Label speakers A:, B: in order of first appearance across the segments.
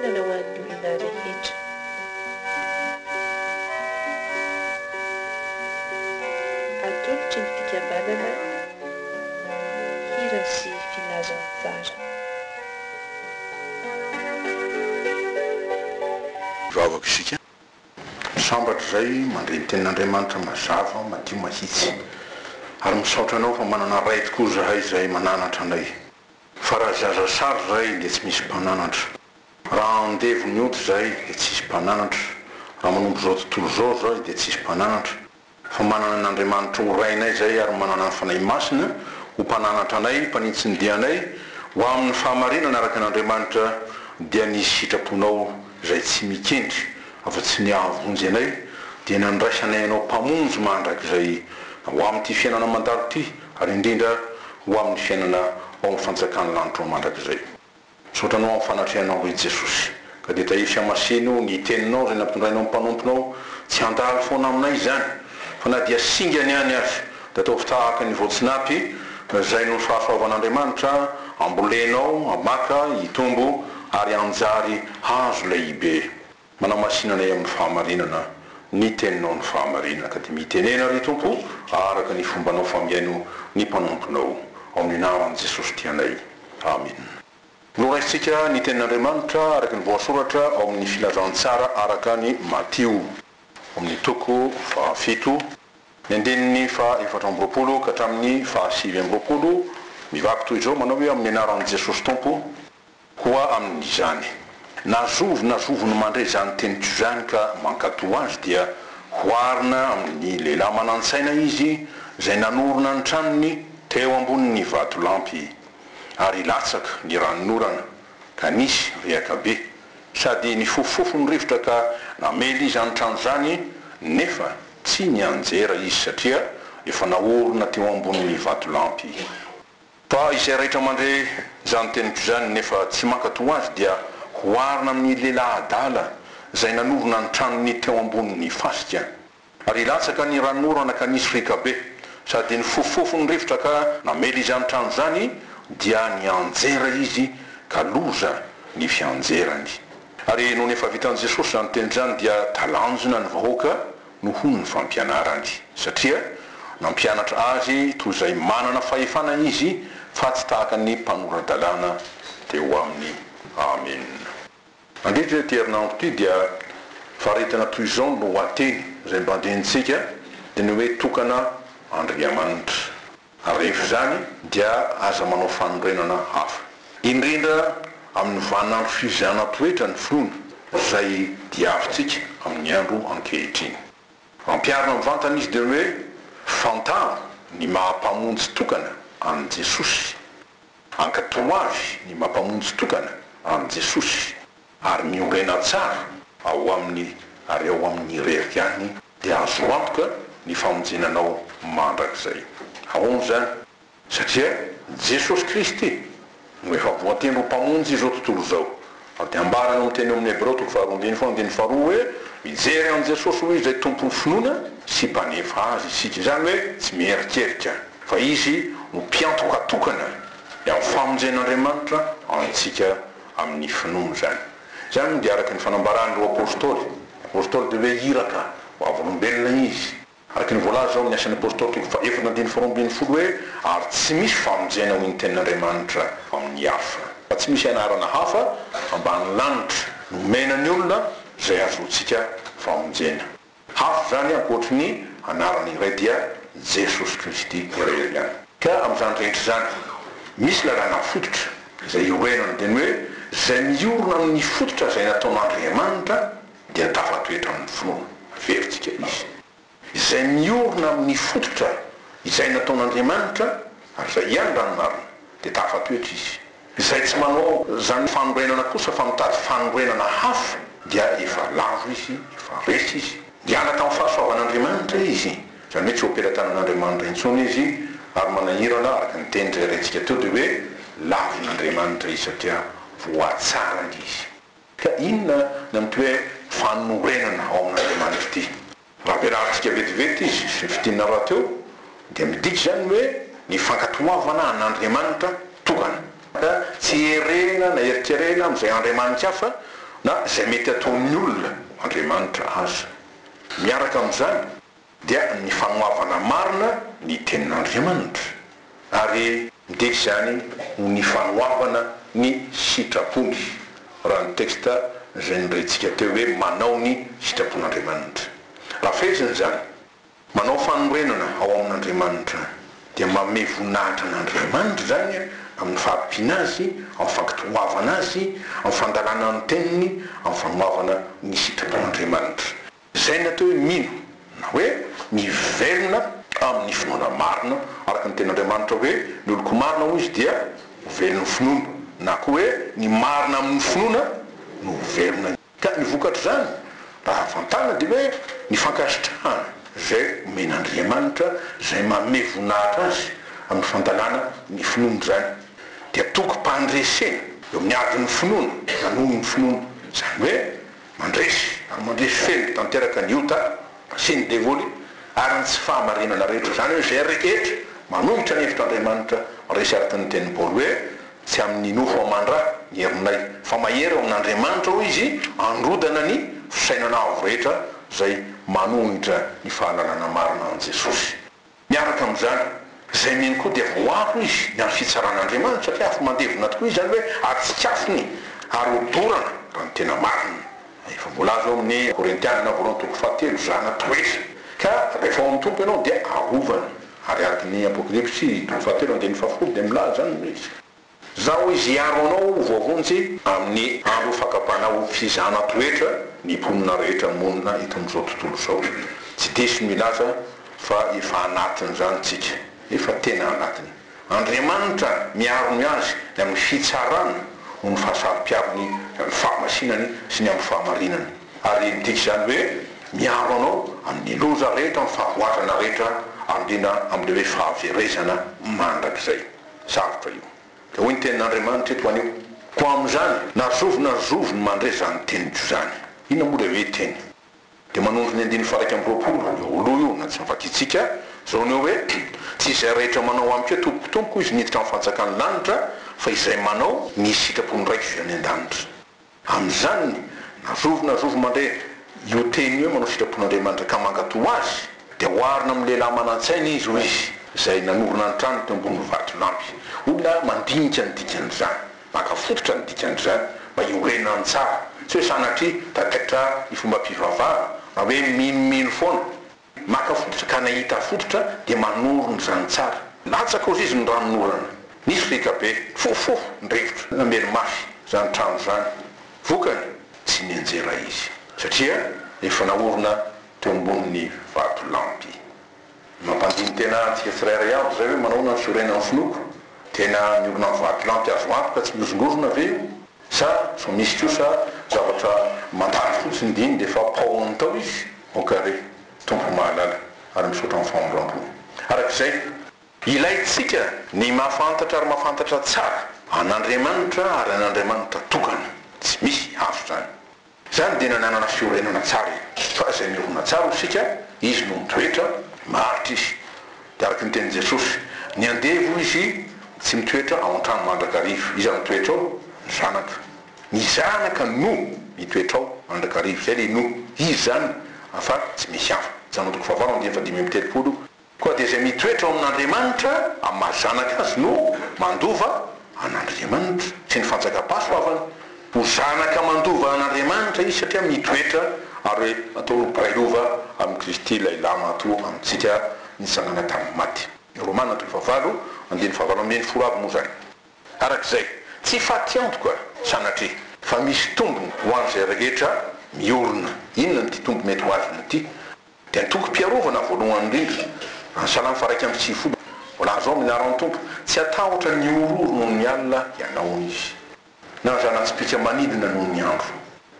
A: fiainana ho an'ny olona rehetra. Atolotry ny fikambanana Hira sy Filazantsara.
B: Hivavaka isika. Sambatra izay mandre ny tenin'Andriamanitra mazava, madio, mahitsy. Ary misaotra Anao fa manana Ray tokoa izahay izay mananatra anay. Fa raha zaza sary izahay dia tsy misy mpananatra. Raha andevo ny ota izahay dia tsisy mpananatra. Raha manompo izao tontolo izao izahay dia tsisy mpananatra. Fa manana an'Andriamanitra ho Rainay izahay ary manana ny Fanahy Masina ho mpananatra anay, mpanitsy ny dianay ho amin'ny fahamarinana araka an'Andriamanitra dia ny sitraponao izay tsy mikendry afa-tsy ny hahavonjy anay dia nandraisanay Anao Mpamonjy mandrakizay ho amin'ity fiainana mandalo ity ary indrindra ho amin'ny fiainana ao amin'ny fanjakan'ny lanitra ao mandrakizay. Misaotra Anao amin'ny fanatrehanao ry Jesosy. Ka dia tahio sy hamasino ny Teninao izay nampitondrainao ny mpanomponao, tsy handalo foana aminay izany, fa na dia singany ihany aza, dia ataovy tahaka ny voatsinapy, izay noho ny fahasoavan'Andriamanitra, ambolenao, hamaka, hitombo, ary hanjary hazo lehibe. Manamasina anay amin'ny fahamarinana ny Teninao ny fahamarinana. Ka dia mitenena ry Tompo araka ny fombanao fa mihaino ny mpanomponao. Ao amin'ny anaran'i Jesosy tianay. Amena. Noraisintsika ny Tenin'Andriamanitra araka ny voasoratra ao amin'ny Filazantsara araka an'i Matio, ao amin'ny toko fahafito, ny andininy faha 24 ka hatramin'ny faha 29, mivaky toy izao manao hoe amin'ny anaran'i Jesosy Tompo, Koa amin'izany, na zovy na zovy no mandre izany teniko izany ka mankatò azy dia hoarina amin'ny lehilahy manan-tsaina izy izay nanorina ny tranony teo ambonin'ny vatolampy. Ary latsaka ny ranonorana, ka nisy riaka be, sady nifofofofo ny rivotra ka namely izany trano izany, nefa tsy nianjera izy satria efa naorina teo ambonin'ny vatolampy. Fa izay rehetra mandre izany teniko izany nefa tsy mankatò azy dia hoharina amin'ny lehilahy adala izay nanorina ny tranony teo ambonin'ny fasika. Ary latsaka ny ranonorana ka nisy riaka be, sady nifofofofo ny rivotra ka namely izany trano izany, dia nianjera izy ka loza ny fianjerany. Ary nony efa vitan'i Jesosy izany teny izany dia talanjona ny vahoaka nohon' ny fampianarany, satria nampianatra azy toy izay manana fahefana izy fa tsy tahaka ny mpanora-dalàna teo aminy. Amena. Nandritra ity herinandro ity dia faritana toy izao ny lohateny izay mba andrenintsika, dia ny hoe Tokana Andriamanitra. Ary rehefa izany dia aza manao fanorenana hafa. Indrindra amin'ny vaninandro fizihana toetra ny finoana izay diavintsika amin'ny andro ankehitriny. Ampiharina mivantana izy dia ny hoe fantaro ny maha Mpamonjy tokana an'i Jesosy. Ankatoavy ny maha Mpamonjy tokana an'i Jesosy. Ary miorena tsara ao Aminy ary ao Aminy irery ihany dia azo antoka ny famonjena anao mandrakizay. Ahoana izany? Satria Jesosy Kristy no efa voatendry ho Mpamonjy izao tontolo izao. Ary dia ambarany ao amin'ny teny ao amin'ny Hebreo toko faharoa ambinifolo andininy faharoa hoe, Mijery an'i Jesosy hoy izay Tompon'ny finoana sy Mpanefa azy isika. Izany hoe tsy mierikerika fa Izy no mpiantoka tokana ny amin'ny famonjen'Andriamanitra antsika amin'ny finoana izany. Izany moa dia araka ny fanambaran'ireo Apostoly. Ny Apostoly dia hoe iraka, vavolombelona izy. Araka ny voalaza ao amin'ny Asan'ny Apostoly toko fahefatra andininy faharoa ambin'ny folo hoe, Ary tsy misy famonjena hoy ny tenin'Andriamanitra amin'ny hafa. Fa tsy misy anarana hafa ambany lanitra nomena ny olona izay ahazoantsika famonjena. Hafa izany ankoatry ny anarana iray dia Jesosy Kristy irery ihany. Ka amin'izany rehetra izany, misy lalàna fototra izay iorenana, dia ny hoe izay miorina amin'ny fototra izay nataon'Andriamanitra dia tafatoetra amin'ny finoana. Averintsika izy. Izay miorina amin'ny fototra izay nataon'Andriamanitra, ary izay ihany raha ny marina, dia tafatoetra izy. Izay tsy manao izany fanorenana kosa fa mitady fanorenana hafa dia efa lavo izy, efa resy izy. Niala tamin'ny fahasoavan'Andriamanitra izy, izany hoe tsy eo am-pelatanan'Andriamanitra intsony izy, ary manahirana araka ny teny izay rentsika teo dia hoe lavin'Andriamanitra izy satria voatsarany izy. Ka inona ny amin'ity hoe fanorenana ao amin'Andriamanitra ity? Raha ampianarintsika vetivety izy sy ny fintinina rahateo dia midika izany hoe ny fankatoavana an'Andriamanitra tokana. Ka tsy herena na eritrerena amin'izay andriamanitra hafa Na izay mety ataon'ny olona ho Andriamanitra aza. Miaraka amin'izany dia ny fanoavana marina ny Tenin'Andriamanitra, ary midika izany ho ny fanoavana ny sitrapony, raha ny texte izay norentsika teo hoe manao ny sitrapon'Andriamanitra. Raha fehezina izany, Manao fanorenana ao amin'Andriamanitra dia manome voninahitra an'Andriamanitra izany amin'ny fahampiana Azy, amin'ny fankatoavana Azy, amin'ny fandalana ny Teniny, amin'ny fanoavana ny sitrapon'Andriamanitra. Izay ny atao hoe mino, na hoe mivelona amin'ny finoana marina, araka ny Tenin'Andriamanitra hoe ny oloko marina hoy Izy dia ho velon'ny finoana, na koa hoe ny marina amin'ny finoana no ho velona. Ka ny vokatr'izany, raha vantanina dia hoe ny fankasitrahana izay omen'Andriamanitra izay manome voninahitra Azy amin'ny fandalana ny finoana izany dia tokim-pandresena eo amin'ny adin'ny finoana na noho ny finoana, izany hoe mandresy ary mandresy feno tanteraka ny ota sy ny devoly ary ny tsy fahamarinana rehetra, izany hoe izay rehetra manohitra ny hevitr'Andriamanitra resy araka ny tenin'i Paoly hoe Tsy amin'ny nofo aman-dra ny herinay, fa mahery ao amin'Andriamanitra, hoy izy, handrodana ny fisainana avo rehetra izay manohitra ny fahalalana marina an'i Jesosy. Miaraka amin'izany, izay mino koa dia voaro izy ny amin'ny fitsaran'Andriamanitra, satria afo mandevona tokoa izany hoe atsikafony ary hodorana, raha ny tena marina. Efa voalaza ao amin'ny Korintiana voalohany toko fahatelo, zana-toetra, ka rehefa ao amin'ny Tompo ianao dia arovany. Ary araka ny Apokalypsy toko fahatelo andininy fahafolo dia milaza izany izy. Zaho izy hiaro anao ho voavonjy amin'ny andro fakam-panahy ho fizahana toetra ny mponina rehetra monina eto amin'izao tontolo izao. Tsy diso ny milaza fa efa anatin'izany tsika. Efa tena anatiny. Andriamanitra miaro ny azy ny amin'ny fitsarana noho ny fahasaro-piarony ny amin'ny fahamasinany sy ny amin'ny fahamarinany. Ary midika izany hoe miaro anao amin'ny loza rehetra, amin'ny fahavoazana rehetra, ary indrindra amin'ilay hoe fahaverezana mandrakizay. Sarotra io. Dia hoy ny tenin'Andriamanitra eto anio, Koa amin'izany, na zovy na zovy no mandre izany teniko izany. Inona moa ilay hoe teny? Dia manondro ny andininy faha-21 eo aloha io, na tsy novakintsika, izao ny eo hoe, Tsy izay rehetra manao amiko hoe, Tompoko, Tompoko, izy niditra amin'ny fanjakan'ny lanitra, fa izay manao ny sitrapon'ny Raiko izay any an-danitra. Amin'izany, na zovy na zovy mandre io teny io hoe manao sitrapon'Andriamanitra ka mankatò azy, dia oharina amin'ny lehilahy manan-tsaina izy, hoy izy, izay nanorina ny tranony teo ambonin'ny vatolampy. Olona mandinika ny dikan'izany. Maka fototra ny dikan'izany mba hiorenany tsara, tsy hoe sanatria tadaitra ny fombam-pivavahana na hoe minomino foana. Maka fototra ka nahita fototra dia manorina izany tsara. Latsaka ozy izy ny ranonorana. Nisy riaka be, nifofofofo ny rivotra, namely mafy izany trano izany. Vokany, tsy nianjera izy satria efa naorina teo ambonin'ny vatolampy. Mampandini-tena antsika tsirairay avy izay hoe manahoana ny fiorenan'ny finoako? Tena miorina amin'ny vatolampy azo antoka tsy mihozongozona ve io? Sa sao misy kosa zavatra mandalo fotsiny dia iny dia efa paohiny tao izy? Au carré. Tompo mahalala ary misaotra amin'ny famindram-po. Araka izay, ilaintsika ny mahafantatra ary mahafantatra tsara an'Andriamanitra ary an'Andriamanitra tokana. Tsy misy hafa izany. Izany dia nananana fiorenana tsara e! Fa izay miorina tsara ho isika, izy no mitoetra, maharitra izy. Dia araka ny tenin'i Jesosy, ny andevo izy tsy mitoetra ao an-trano mandrakariva. Iza no mitoetra ao? Ny zanaka. Ny zanaka no mitoetra ao mandrakariva. Izay ilay no. Izy izany fa tsy misy hafa. Jaona toko fahavalo andininy fahadimy amby telopolo. Koa dia izay mitoetra ao amin'Andriamanitra amin'ny maha zanaka azy no mandova an'Andriamanitra sy ny fanjakam-pahasoavany. Ho zanaka mandova an'Andriamanitra izy satria mitoetra ary atao ho mpiray lova amin'i Kristy ilay lahimatoa amintsika nitsangana tamin'ny maty. Romana toko fahavalo andininy fahavalo ambin'ny folo avy moa izany. Araka izay, tsy fatiantoka sanatria fa misy tombony ho an'izay rehetra miorina. Inona ity tombo mety ho azony ity? Dia antokom-piarovana voalohany indrindra, raha ny Salamo faha-91, voalaza ao amin'ny anaran'ny Tompo, Tsy hatahotra ny horohoro noho ny alina ianao, hoy Izy, na ny zana-tsipìka manidina noho ny andro.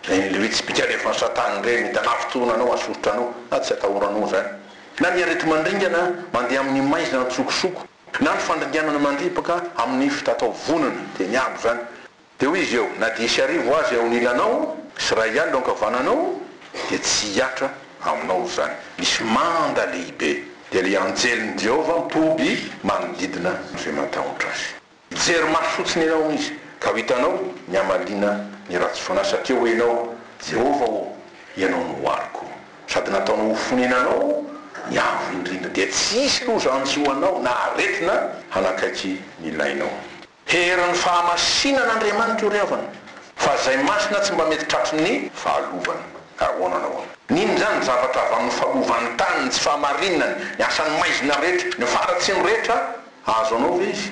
B: Ireny ilay hoe tsipìka alefan'i Satana ireny, mety hanafintohina anao, hahasoritra anao, na tsy hatahoranao izany. Na ny areti-mandringana mandeha amin'ny maizina an-tsokosoko, na ny fandringanana mandripaka amin'ny fitataovonana, teny abo izany. Dia hoy izy eo, Na dia hisy arivo aza eo anilanao, sy iray alina eo ankavananao, dia tsy hihatra aminao izany. Misy manda lehibe, dia ilay anjelin'i Jehovah mitoby manodidina izay matahotra azy. Hijery maso fotsiny ianao, hoy izy, ka ho hitanao ny hamaliana ny ratsy fanahy, satria hoy ianao, Jehovah ô, Ianao no aroko, sady nataonao ho fonenanao ny Avo Indrindra, dia tsy hisy loza hanjo anao na aretina hanakaiky ny lainao. Herin'ny fahamasinan'Andriamanitra io ry havana, fa izay masina tsy mba mety tratry ny fahalovana. Ahoana na ahoana. N'inona izany zavatra avy amin'ny falovan'ny tany, ny tsy fahamarinany, ny asan'ny maizina rehetra, ny faharatsiany rehetra, hahazo anao ve izy?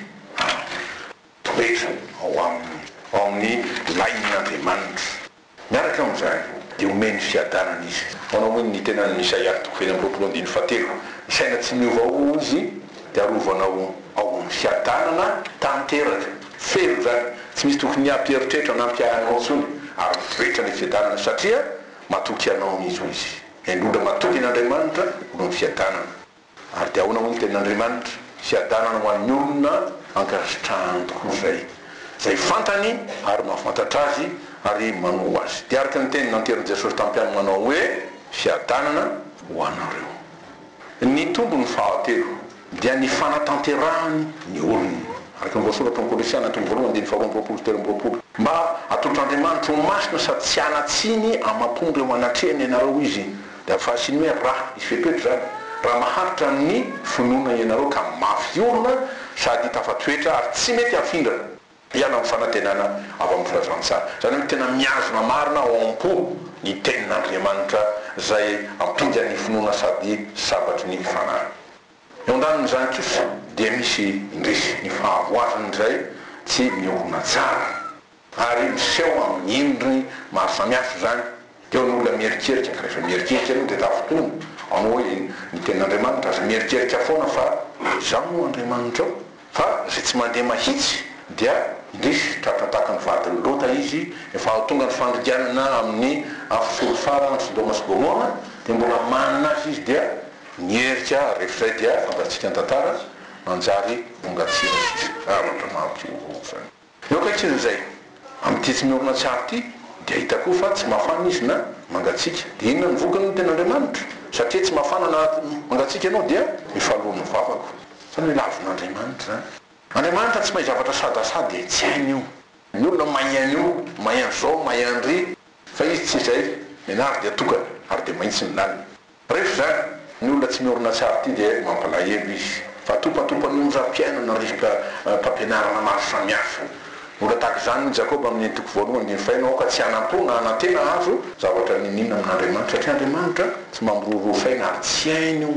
B: Toetra ao aminy, ao amin'ny lain'Andriamanitra. Miaraka amin'izany, dia omeny fiadanana izy. Manao hoy ny tenan'i Isaia toko faha-26 andininy fahatelo, Ny saina tsy miova ao izy dia arovanao ao amin'ny fiadanana tanteraka. Feno izany, tsy misy tokony hampieritreritra na hampiahy anao intsony, ary mitoetra ilay fiadanana satria matoky anao izy hoy izy. Ny olona matoky an'Andriamanitra, olon'ny fiadanana. Ary dia ahoana hoy ny tenin'Andriamanitra? Fiadanana ho an'ny olona ankasitrahany tokoa izay, izay fantany ary mahafantatra Azy ary manoa Azy. Dia araka ny teny nanterin'i Jesosy tamin'ny mpianany manao hoe, Fiadanana ho anareo. Ny tombony fahatelo dia ny fanatanterahany ny olony. Araka ny voasoratra ao amin'ny Kolosiana toko voalohany andininy faharoa amby roapolo sy 23. Mba atolotr'Andriamanitra ho masina sady tsy hanan-tsiny amam-pondro eo anatrehany ianareo Izy. Dia fahasiny hoe raha, misy fepetra izany, raha maharitra amin'ny finoana ianareo ka mafy orina sady tafatoetra ary tsy mety hafindra hiala amin'ny fanantenana avy amin'ny filazantsara. Izany hoe tena mihazona marina ao am-po ny tenin'Andriamanitra izay ampingan'ny finoana sady sabatry ny fanahy. Eo andanin'izany kosa dia misy indrisy ny fahavoazana izay tsy miorina tsara. Ary miseho amin'ny endriny maro samihafa izany. Teo ny olona mieritreritra, ka rehefa mieritreritra ianao dia tafintohina. Ao hoy ny tenin'Andriamanitra, aza mieritreritra foana fa izaho no Andriamanitrao. Fa izay tsy mandeha mahitsy dia indrisy, tratra tahaka ny vadin'i Lota izy, efa ho tonga ny fandringanana amin'ny afo solifara any Sodoma sy Gomora, dia mbola manina azy izy dia niherika, ary rehefa izay dia fantatsika ny tantara, nanjary tonga tsira sisa. Zavatra mampihorohoro izany. Eo akaikin'izay, amin'ity tsy miorina tsara ity, dia hita koa fa tsy mafana izy na mangatsiaka. Dia inona no vokany ny tenin'Andriamanitra? Satria tsy mafana na mangatsiaka ianao dia mifaloha ny vavako. Izany hoe lavin'Andriamanitra izany. Andriamanitra tsy mahay zavatra sadasada e, tsy hainy io. Ny olona mahay an'io, mahay an'izao, mahay an'ry, fa izy tsy izay. Ny an'azy dia tokana ary dia mahitsy ny laliny. Rehefa izany, ny olona tsy miorina tsara ity dia mampalahelo izy fa topatopan'ny onjam-piainana resaka mpampianarana maro samihafa. Mbola tahaka izany hoy Jakoba amin'ny toko voalohany andininy faheno, aoka tsy hanam-po na hanantena hahazo zavatra n'inon'inona amin'Andriamanitra satria Andriamanitra tsy mamiroroa saina ary tsy hainy io.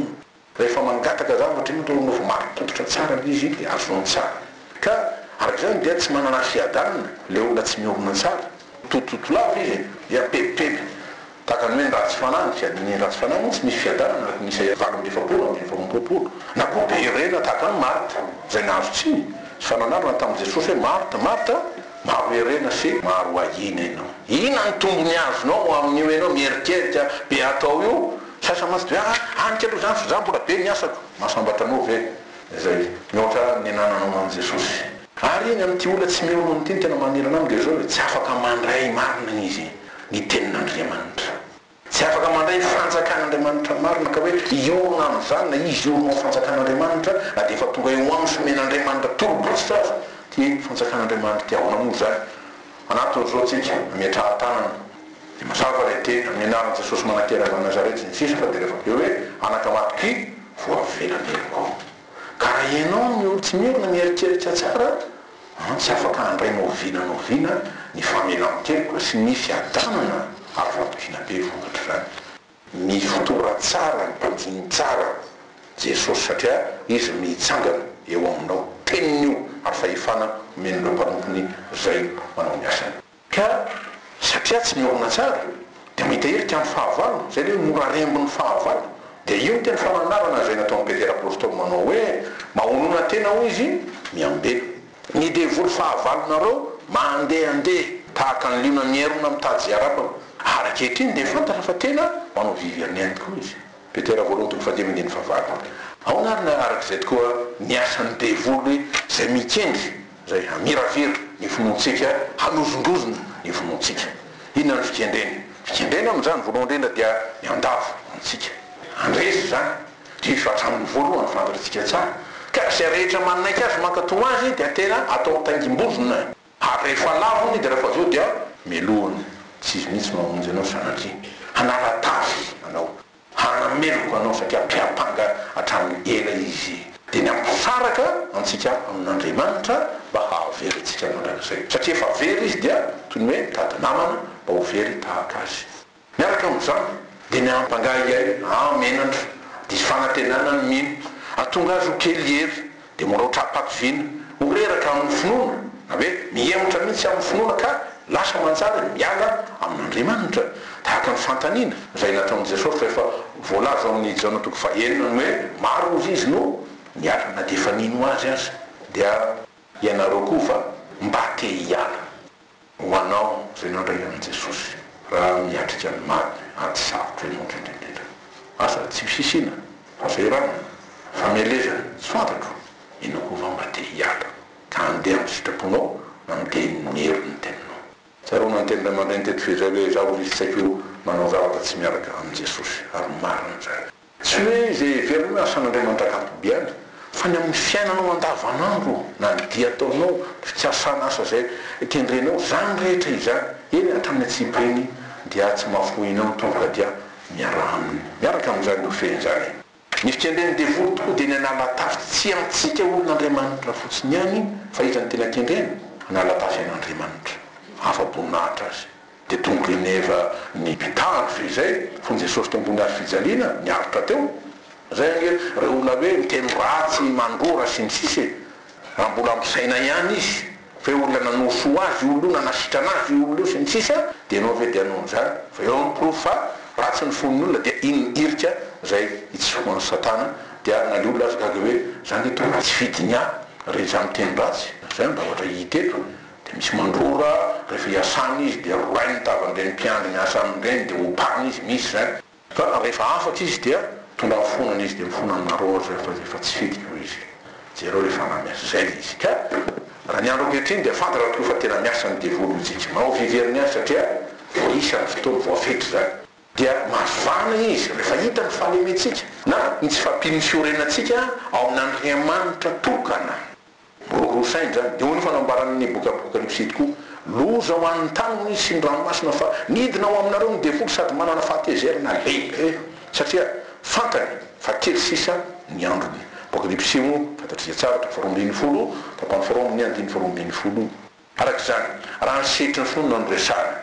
B: Rehefa mangataka zavatra ianao dia anaovy marim-pototra tsara ilay izy dia azonao tsara. Ka araka izany dia tsy manana fiadanana ilay olona tsy miorina tsara. Mitotototo lava izy dia mipebipeby. Tahaka ny hoe ny ratsy fanahy, ny fiadiana ny ratsy fanahy moa tsy misy fiadanana araka ny Isaia 48 42, na koa be herena tahaka an'i Marta, izay nahazo tsiny sy fananarana tamin'i Jesosy hoe, Marta, Marta, maro herena sy maro ahiana ianao. Inona ny tombony azonao amin'io ianao mieritreritra be atao io? Sasany mantsy dia hoe, ah, any aloha izany fa izaho mbola be ny asako. Mahasambatra anao ve izay mihoatra ny anananao an'i Jesosy? Ary ny amin'ity olona tsy miorina ity no tena manirana aminy dia izao hoe, tsy afaka mandray marina izy. ny Tenin'Andriamanitra. Tsy afaka mandray fanjakan'Andriamanitra marina ka hoe hiorina amin'izany na izy hiorina ao fanjakan'Andriamanitra na dia efa tonga eo aminy sy omen'Andriamanitra tolo-botsitra aza ity fanjakan'Andriamanitra ity. Ahoana moa izany? Manatona izao tsika, ametrahan-tanana, dia mazava ilay teny, amin'ny anaran'i Jesosy manan-kery avy any Nazareth sy ny sisa fa dia rehefa avy eo hoe anaka matokia, voavela ny helokao. Ka raha ianao no tsy miorina mieritreritra tsara, An tsy afaka handray na oviana na oviana ny famelan-keloka sy ny fiadanana ary fahatokiana be vokatr'izany. Mifotora tsara ny mpandiny tsara Jesosy satria Izy mitsangana eo aminao. Teniny io ary fahefana omen'ireo mpanompony izay manao ny asany. Ka satria tsy miorina tsara dia mahita hirika amin'ny fahavalo, izay ilay hoe mora rembin'ny fahavalo. Dia io ny teny fananarana izay nataon'i Petera Apostoly manao hoe, Mahonona tena hoy izy, miambena. Ny devoly fahavalonareo mandehandeha tahaka ny liona mierona mitady izay harapany. Ary ankehitriny dia fantatra fa tena manao viverniany tokoa izy. Petera voalohany toko fahadimy andininy fahavalo. Ahoana ary na araka izay tokoa ny asan'ny devoly izay mikendry izay hamiravira ny finoantsika, hanozongozona ny finoantsika? Inona no fikendreny? Fikendreny amin'izany voalohany indrindra dia ny handavo antsika. Handresy izany. Diso hatramin'ny voalohany fantatritsika tsara. Ka izay rehetra manaiky azy mankatò azy dia tena atao taingim-bozona. Ary rehefa lavo hono dia rehefa avy eo dia Melohiny, tsy izy mihitsy no hamonjy anao sanatria. Hanara-tafy anao, hanameloka anao satria mpiampanga hatramin'ny ela izy. Dia ny hampisaraka antsika amin'Andriamanitra mba hahavery antsika mandrakizay. Satria efa very izy dia toy ny hoe mitady namana mba ho very tahaka azy. Miaraka amin'izany dia ny hampangahiahy, hahamenatra, diso fanantenana ny mino, hahatonga azy ho kely hery, dia mora ho tra-patoviana, ho reraka amin'ny finoana, na hoe mihemotra mihitsy amin'ny finoana ka lasa manjary miala amin'Andriamanitra. Tahaka ny fanontaniana izay nataon'i Jesosy rehefa voalaza ao amin'ny Jaona toko fahenina ny hoe maro hozy izy no niala na dia efa nino Azy aza. Dia ianareo koa va mba te hiala? Ho anao izay nandray an'i Jesosy raha miatrika ny maty ady sarotra ianao indrindra indrindra. Asa tsy fisisiana, fahasahiranana, famelezana, tsy fantatro, ianao koa va mba te hiala ka handeha amin'ny sitraponao na miteny ny herin'ny teninao. Tsaroana ny tenin'ny ray aman-dreny teto fehizay hoe izaho ry tsy haiko manao zavatra tsy miaraka amin'i Jesosy ary marina izany. Tsy hoe izay heverina hoe asan'Andriamanitra ankapobeany, fa ny amin'ny fiainanao andavanandro, na ny dia ataonao, ny fikasana asa izay tendrenao, izany rehetra izany, eny hatramin'ny antsipiriany, dia tsy mahafoy anao ny Tompo ka dia miaraha Aminy. Miaraka amin'izany io fehiny izany. Ny fikendren'ny devoly tokoa dia ny hanala tafy tsy antsika olon'Andriamanitra fotsiny ihany, fa iza no tena kendreny? Hanala tafy an'Andriamanitra. Afa-boninahitra azy. Dia tonga Geneva ny mpitandro fehizay fony Jesosy teo ambony hazo fijaliana, niaritra teo. Zay ange reo olona hoe miteny ratsy, mandrora sy ny sisa e! Raha mbola misaina ihany izy fa hoe olona nanao soa azy io olona io, nanasitrana azy io olona io sy ny sisa dia ianao ve dia hanao an'izany? Fa eo ny porofo fa ratsy ny fon'ny olona dia iny ny hirika izay hitsofohan'i satana dia na le olona aza gaga hoe za ange tonga tsy fidiny ahy re za miteny ratsy, zay no zavatra hita eto. Dia misy mandrora, rehefa iasana izy dia rorainy ny tavan'ireny mpiandry miasa aminy ireny dia opana izy, misy izany. Fa rehefa afaka izy dia tonga mifonana izy dia mifona aminareo aho zay fa efa tsy fidiko hoy izy. Jereo ilay fanahy miasa, izay ilay izy. Ka raha ny andro ankehitriny dia fantatra tokoa fa tena miasa ny devoly hoy tsika. Manao fiveriny azy satria voaisa ny fotoana, voafetra izany. Dia mazàna izy rehefa hita ny fahalementsika na ny tsy fahampian'ny fiorenantsika ao amin'Andriamanitra tokana. Miroroa saina izany. Dia hoy ny fanambaran'ny boky Apokalypsy tokoa, Loza ho an'ny tany hoy izy sy ny ranomasina fa nidina ho aminareo ny devoly sady manana fahatezerana lehibe satria fantany fa kely sisa ny androny. Apokalypsy moa fantatsika tsara toko faharoa ambinifolo, tapany faharoa amin'ny andininy faharoa ambinifolo. Araka izany, raha ny sehatry ny finoana no resahana,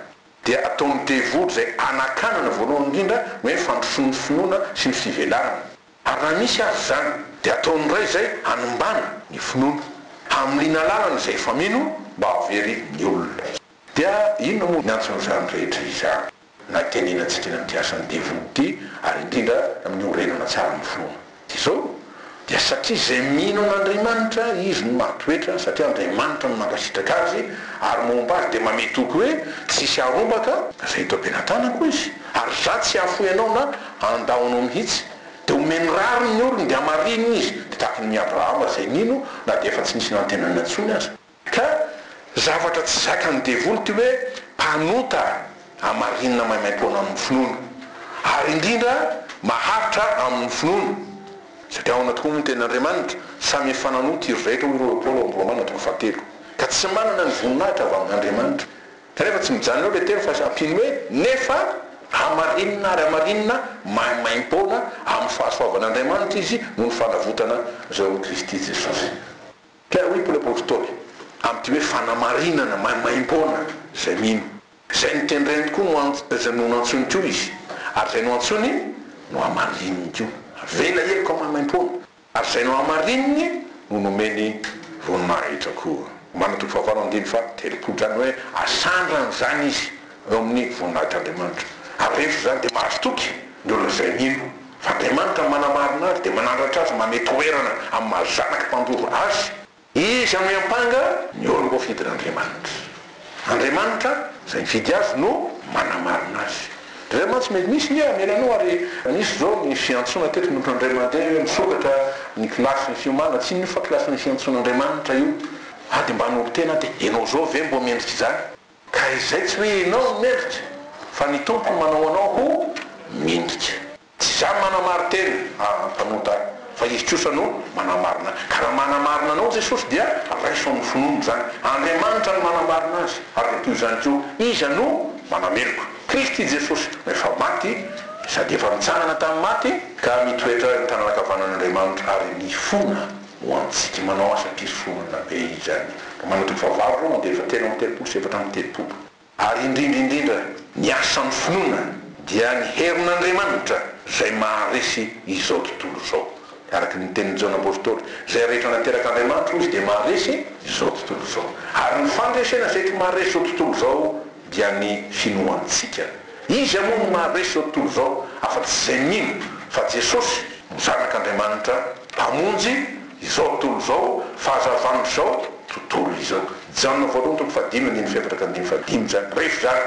B: dia ataon'ny devoly izay hanakanana voalohany indrindra ny hoe fandrosoan'ny finoana sy ny fivelarana. Ary raha misy aza izany, dia ataony indray izay hanimbana ny finoana, hamiliana lalana izay efa mino mba hahavery ny olona. Dia inona moa ny antson'izany rehetra izany, na itenenantsika ny amin'ity asan'ny devoly ity, ary indrindra amin'ny hiorenana tsara amin'ny finoana? Dia izao, dia satria izay mino an'Andriamanitra, izy no mahatoetra, satria Andriamanitra no mankasitraka azy, ary momba azy dia mamehy toky hoe, tsy hisy harombaka izay eto am-pelatanako izy, ary izaho tsy hahafoy anao na handao anao mihitsy. Dia omeny rariny ny olony, dia hamarininy izy, dia tahaka ny Abrahama izay nino na dia efa tsy nisy nantenana intsony aza. Ka zavatra tsy zakan'ny devoly ity hoe mpanota hamarinina maimaimpoana amin'ny finoana. Ary indrindra maharitra amin'ny finoana. Satria ahoana tokoa moa ny tenin'Andriamanitra? Samy efa nanota iry rehetra hoy ireo Paoly ao amin'ny Romana toko fahatelo. Ka tsy manana ny voninahitra avy amin'Andriamanitra. Kanefa tsy mijanona eo ilay teny fa ampiany hoe nefa hamarinina ary hamarinina maimaimpoana amin'ny fahasoavan'Andriamanitra izy noho ny fanavotana izay ao amin'i Kristy Jesosy. Ka hoy Paoly Apostoly, amin'ity hoe fanamarinana maimaimpoana izay mino. Izay notendreny tokoa no izay no nantsoiny koa izy, ary izay noantsoiny no hamarininy koa. Avela heloka maimaimpoana. Ary izay nohamarininy no nomeny voninahitra koa. Romana toko fahavalo andininy faha 30 izany hoe asandrany izany izy eo amin'ny voninahitr'Andriamanitra. Ary rehefa izany dia mahazo toky ny olona izay mino fa Andriamanitra manamarina azy dia manandratra azy manome toerana amin'ny maha zanaky mpandova azy. Iza no hiampanga ny olom-boafidin'Andriamanitra? Andriamanitra izay nifidy azy no manamarina azy. Indraindray mantsy mety misy ny hamela anao ary nisy izao ny fiantsoana teto ny olon-dray mandeha hoe misokatra ny kilasin'ny fiomanana, tsy inona io fa kilasin'ny fiantsoan'Andriamanitra io. Ah dia mba hanolo-tena aho dia ianao izao ve mbo mendrika izany? Ka izay tsy hoe ianao no mendrika fa ny Tompo no manao anao ho mendrika. Tsy izaho no manamari-tena, ah mpanota ahy, fa. Fa Izy kosa no manamarina. Ka raha manamarina anao Jesosy dia raiso amin'ny finoana izany. Andriamanitra no manamarina azy. Ary dia toy izany koa, iza no manameloka? Kristy Jesosy no efa maty sady efa nitsangana tamin'ny maty ka mitoetra eo amin'ny tanana ankavanan'Andriamanitra ary mifona ho antsika. Manao asam-pisoronana be Izy izany. Romana toko fahavalo roa andiany fahatelo amby telopolo sy 34. Ary indrindra indrindra ny asan'ny finoana dia ny herin'Andriamanitra izay maharesy izao tontolo izao. Araka ny tenin'i Jaona Apostoly, izay rehetra naterak'Andriamanitra, hoy izy, dia maharesy izao tontolo izao. Ary ny fandresena izay tsy maharesy izao tontolo izao dia ny finoantsika. Iza moa no maharesy izao tontolo izao afa-tsy izay mino fa Jesosy no Zanak'Andriamanitra, Mpamonjy izao tontolo izao, fahazavan'izao tontolo izao. Jaona voalohany toko fahadimy andininy fahefatra ka andininy fahadimy izany. Rehefa izany,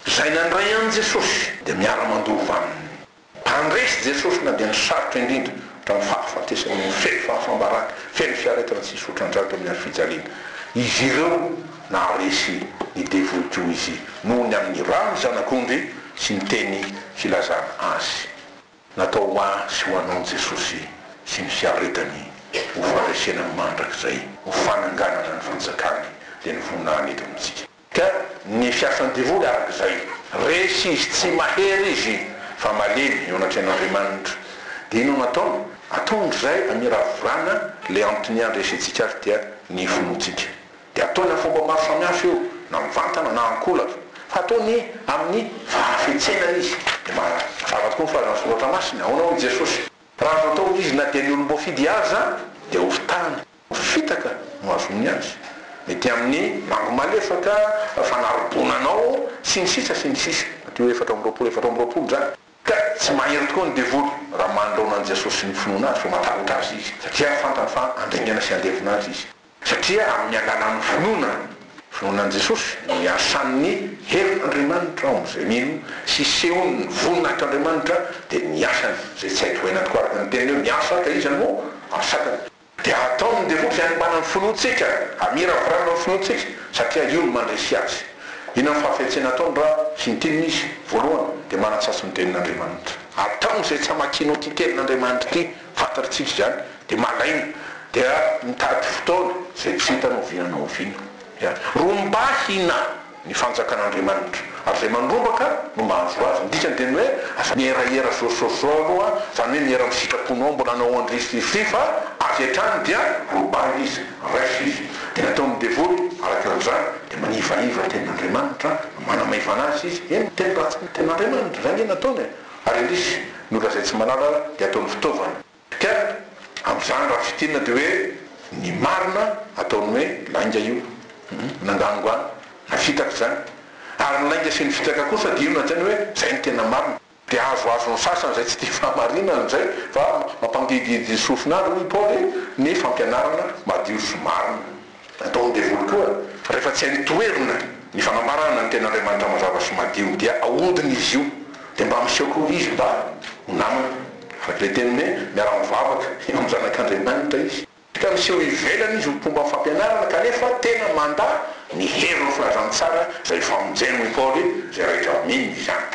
B: izay nandray an'i Jesosy dia miara-mandova aminy. Mpandresy Jesosy na dia ny sarotra indrindra, hatramin'ny fahafatesany no feno fahafambaraka, feno fiaretana tsy hisy otran-drano teo amin'ny hazo fijaliana. Izy ireo naharesy ny devoly koa Izy noho ny amin'ny ran'ny Zanak'ondry sy ny teny filazana Azy. Natao ho ahy sy ho anao Jesosy sy ny fiaretany ho fandresena mandrakizay, ho fananganana ny fanjakany dia ny voninahiny eto amintsika. Ka ny fiasan'ny devoly araka izay, resy izy, tsy mahery izy fa malemy eo anatrehan'Andriamanitra. Dia inona no ataony? Ataony izay hamiravirana ilay antony handresentsika azy dia ny finoantsika. Dia ataony amin'ny fomba maro samihafa io, na mivantana na ankolaka, fa ataony amin'ny fahafetsena izy. Dia mazava tokoa ny filazan'ny Soratra Masina. Ahoana hoy Jesosy? Raha azo atao izy na dia ny olom-boafidy aza dia hofitahana. Fitaka no ahazoany azy. Mety amin'ny lango malefaka, fanarobona anao, sy ny sisa sy ny sisa. Matio 24 24 izany. Ka tsy mahery tokoa ny devoly raha manoloana an'i Jesosy sy ny finoana azy fa matahotra azy izy, satria fantany fa handringana sy handevona azy izy. Satria amin'ny alalan'ny finoana, finoana an'i Jesosy, no iasan'ny herin'Andriamanitra ao amin'izay mino sy isehon'ny voninahitr'Andriamanitra, dia ny asany, izay tsy hay tohaina tokoa araka ny teniny hoe miasa ka iza no asakany. Dia ataon'ny devoly izay hanimbana ny finoantsika, hamiravirana ny finoantsika, satria io no mandresy azy. Inona ny fahafetsena ataony raha fintinina izy? Voalohany, dia manatsatso ny tenin'Andriamanitra. Ataony izay tsy hamakianao ity tenin'Andriamanitra ity, fantatritsika izany, dia malaina, dia mitady fotoana izay tsy hita na oviana na oviana. Ya. Rombahina ny fanjakan'Andriamanitra, ary izay mandrombaka no mahazo azy. Ny dikany dia ny hoe aza mierahera zao zao zao aloha, izany hoe miera amin'ny sitraponao mbola hanao an-drisirisi fa avy hatrany dia robahina izy, raiso izy. Dia ny ataon'ny devoly araka an'izany dia manivaiva tenin'Andriamanitra, manamaivana azy izy, eny, miteny ratsy ny tenin'Andriamanitra, izay ange no ataony e! Ary indrisy, ny olona izay tsy mahalala dia ataony fitaovana. Ka amin'izany raha fintinina dia hoe ny marina ataony hoe lainga io, nanganongano, na fitaka izany. Ary ny lainga sy ny fitaka kosa dia io no lazainy hoe izay no tena marina. Dia azoazon'ny sasany izay tsy tia fahamarinana izay fa mampangidihidy sofina azy hoy i Paoly ny fampianarana madio sy marina. Ataon'ny devoly koa rehefa tsy hainy toherina ny fanambarana ny tenin'Andriamanitra mazava sy madio dia ahodiny izy io dia mba miseho koa izy mba ho namana araka ilay teniny hoe miara-mivavaka eo amin'ny zanak'Andriamanitra izy ka miseho ivelany izy ho mpomba ny fampianarana kanefa tena mandà ny herin'ny filazantsara izay famonjeny hoy Paoly izay rehetra mino izany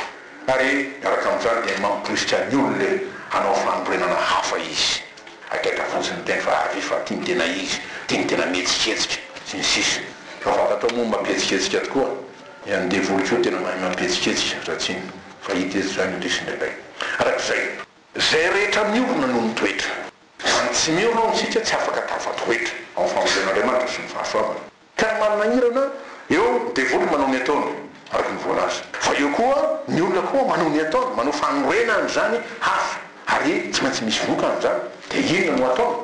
B: ary miaraka amin'izany dia mamporisika ny olona hanao fanorenana hafa izy. Akaika fotsiny miteny fa avia fa ty no tena izy, ty no tena mihetsiketsika, sy ny sisa Fa fantatrao moa mampihetsiketsika tokoa ny an'ny devoly koa tena mahay mampihetsiketsika raha tsy inona fa hita eto izany indrisy indraindray. Araka izay. Izay rehetra miorina no mitoetra. Fa ny tsy miorina ao amintsika tsy afaka tafatoetra ao amin'ny famonjen'Andriamanitra sy ny fahasoavany. Ka ny manahirana, eo ny devoly manao ny ataony, araka ny voalaza. Fa eo koa ny olona koa manao ny ataony, manao fanorenana izany hafa, ary tsy maintsy misy vokany izany. Dia inona no ataony?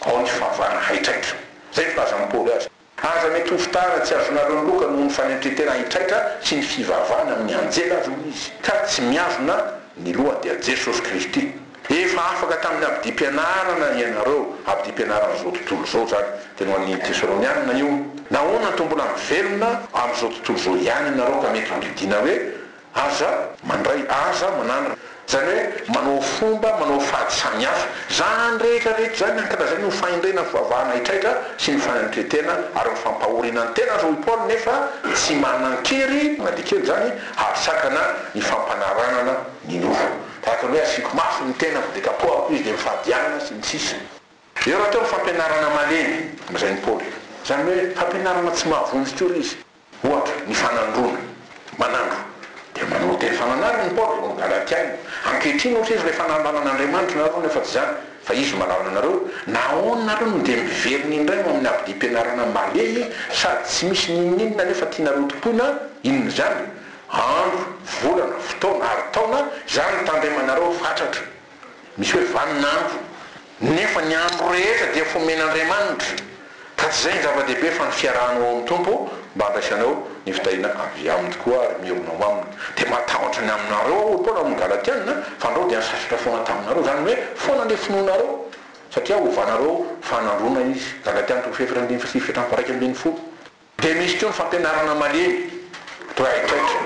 B: Ao ny fahavana haitraitra. Izay ny filazan'i Paoly azy. Aza mety ho fitahana tsy azonareo ny loka noho ny fanentren-tena haitraitra sy ny fivavahana amin'ny anjely aza, hoy izy, ka tsy mihazona ny loha dia Jesosy Kristy. Efa afaka tamin'ny abidim-pianarana ianareo, abidim-pianaran'izao tontolo izao izany, teny ho an'ny Tesalonianina io. Nahoana no mbola mivelona amin'izao tontolo izao ihany ianareo ka mety hodidiana hoe aza mandray, aza manandrana? Izany hoe manao fomba, manao fady samihafa. Izany rehetra rehetra izany ankalazaina ho fahendrena ny fivavahana haitraitra sy ny fanetren-tena ary ny fampahoriana ny tena aza hoy Paoly nefa tsy manan-kery na dia kely izany hahasakana ny fampanaranana ny nofo. Tahaka ny hoe. Izany hoe asiako mafy ny tenako dia kapohako izy dia mifady hanina sy ny sisa. Eo rahateo ny fampianarana malemy, lazain'i Paoly. Izany hoe fampianarana tsy mahavonjy koa izy. Ohatra, ny fanandroana. Manandro. Dia manao teny fananarana i Paoly ao amin'ny Galatiana. Ankehitriny, hoy izy, rehefa nahalala an'Andriamanitra nareo nefa tsy izany, fa Izy no mahalala anareo, nahoana nareo no dia miverina indray ho amin'ny abidim-pianarana malemy sady tsy misy n'inon'inona nefa tianareo tompoina? Inona izany? Andro, volana, fotoana ary taona, izany no tandremanareo fatratra. Misy hoe vaninandro, nefa ny andro rehetra dia fomen'Andriamanitra, ka tsy izay ny zava-dehibe fa ny fiarahanao ao amin'ny Tompo mba handraisanao ny fitahiana avy Aminy tokoa ary miorina ao Aminy. Dia matahotra ny aminareo aho, hoy Paoly amin'ny Galatiana, fandrao dia nisasatra foana taminareo, izany hoe foana ilay finoanareo, satria hovanareo fanandroana izy. Galatiana toko fahefatra ambin'ny sivy hatramin'ny faha 11. Dia misy koa ny fampianarana malemy, atao hoe haitraitra.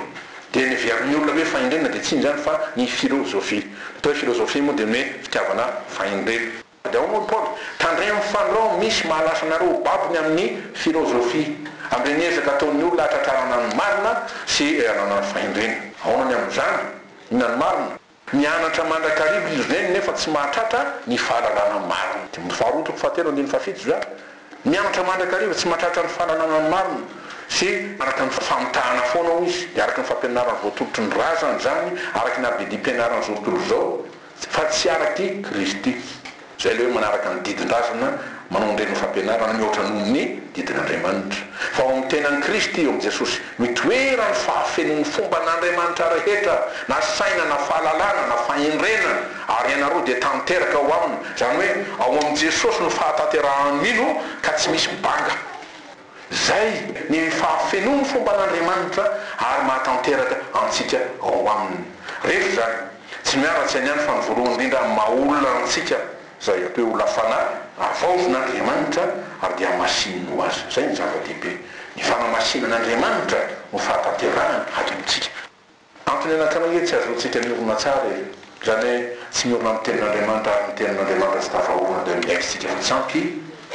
B: Dia ny heverin'ny olona hoe fahendrena dia tsy inona izany fa ny filozofia. Ny atao hoe filozofia moa dia ny hoe fitiavana fahendrena. Dia ahoana hoy Paoly? Tandremo fandrao misy mahalasa anareo ho babo ny amin'ny filozofia, amin'ireny ezaka ataon'ny olona hahatratrarana ny marina sy hananany fahendrena. Ahoana ny amin'izany? Inona ny marina? Mianatra mandrakariva izy ireny nefa tsy mahatratra ny fahalalana marina. Timoty faharoa toko fahatelo andininy fahafito izany. Mianatra mandrakariva, tsy mahatratra ny fahalalana ny marina sy araka ny famitahana foana hoy izy, dia araka ny fampianarana voatolotry ny razany izany, araka ny abidim-pianaran'izao tontolo izao, fa tsy araka i Kristy. Izay ilay hoe manaraka ny didin-drazana, manao an'ireny ho fampianarana mihoatra noho ny didin'Andriamanitra. Fa ao amin'ny tenan'i Kristy, eo amin'i Jesosy, no itoeran'ny fahafenoan'ny fomban'Andriamanitra rehetra, na saina, na fahalalana, na fahendrena, ary ianareo dia tanteraka ao Aminy. Izany hoe, ao amin'i Jesosy no fahatanterahan'ny mino, ka tsy misy banga. Izay ny fahafenoan'ny fomban'Andriamanitra ary mahatanteraka antsika ao Aminy. Rehetra izany, tsy miara-tsaina ihany fa ny voalohany indrindra amin'ny maha olona antsika, izay atao hoe olona fanahy, havaozin'Andriamanitra ary dia hamasininy ho Azy. Izay no zava-dehibe. Ny fanamasinan'Andriamanitra no fahatanterahany ato amintsika. Antony anankiray hoe tsy azoantsika miorina tsara e! Izany hoe tsy miorina amin'ny tenin'Andriamanitra ary ny tenin'Andriamanitra tsy tafaorina dia miaiky isika fa tsy ampy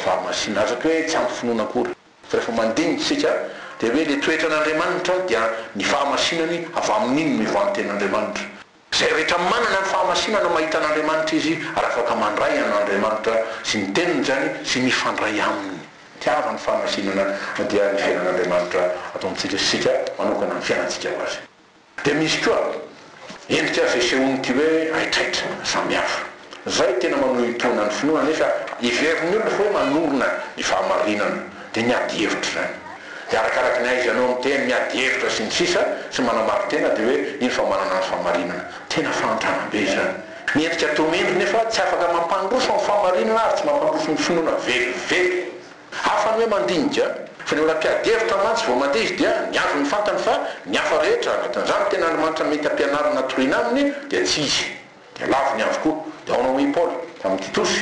B: fahamasinana. Aza atao hoe tsy ampy finoana akory. Fa rehefa mandinika isika dia hoe ilay toetran'Andriamanitra dia ny fahamasinany avy amin'iny no ivoahan'ny tenin'Andriamanitra. Izay rehetra manana ny fahamasinana mahita an'Andriamanitra izy ary afaka mandray an'Andriamanitra sy ny teniny izany sy mifandray aminy. Tiava ny fahamasinana dia ny fiainan'Andriamanitra ato amintsika sy isika manokana ny fiainantsika ho Azy. Dia misy koa endrika izay sehon'ity hoe haitraitra samihafa. Izay tena manohintohina ny finoana nefa heverin'ny olona fa hoe manorina ny fahamarinana. Dia ny ady hevitra izany. Dia arakaraky ny ahaizanao miteny, miady hevitra sy ny sisa sy manamari-tena dia hoe iny fa manana ny fahamarinana. Tena fahantrana be izany. Miendrika toa mendry nefa tsy afaka mampandroso ny fahamarinana ary tsy mampandroso ny finoana velively. Hafa ny hoe mandinika, fa ny olona mpiady hevitra mantsy vao mandeha izy dia ny azy no fantany fa ny hafa rehetra, anatin'izany ny tenin'Andriamanitra mety ampianarina na toriana aminy dia tsy izy. Dia laviny avokoa. Dia ahoana hoy i Paoly tamin'i Titosy?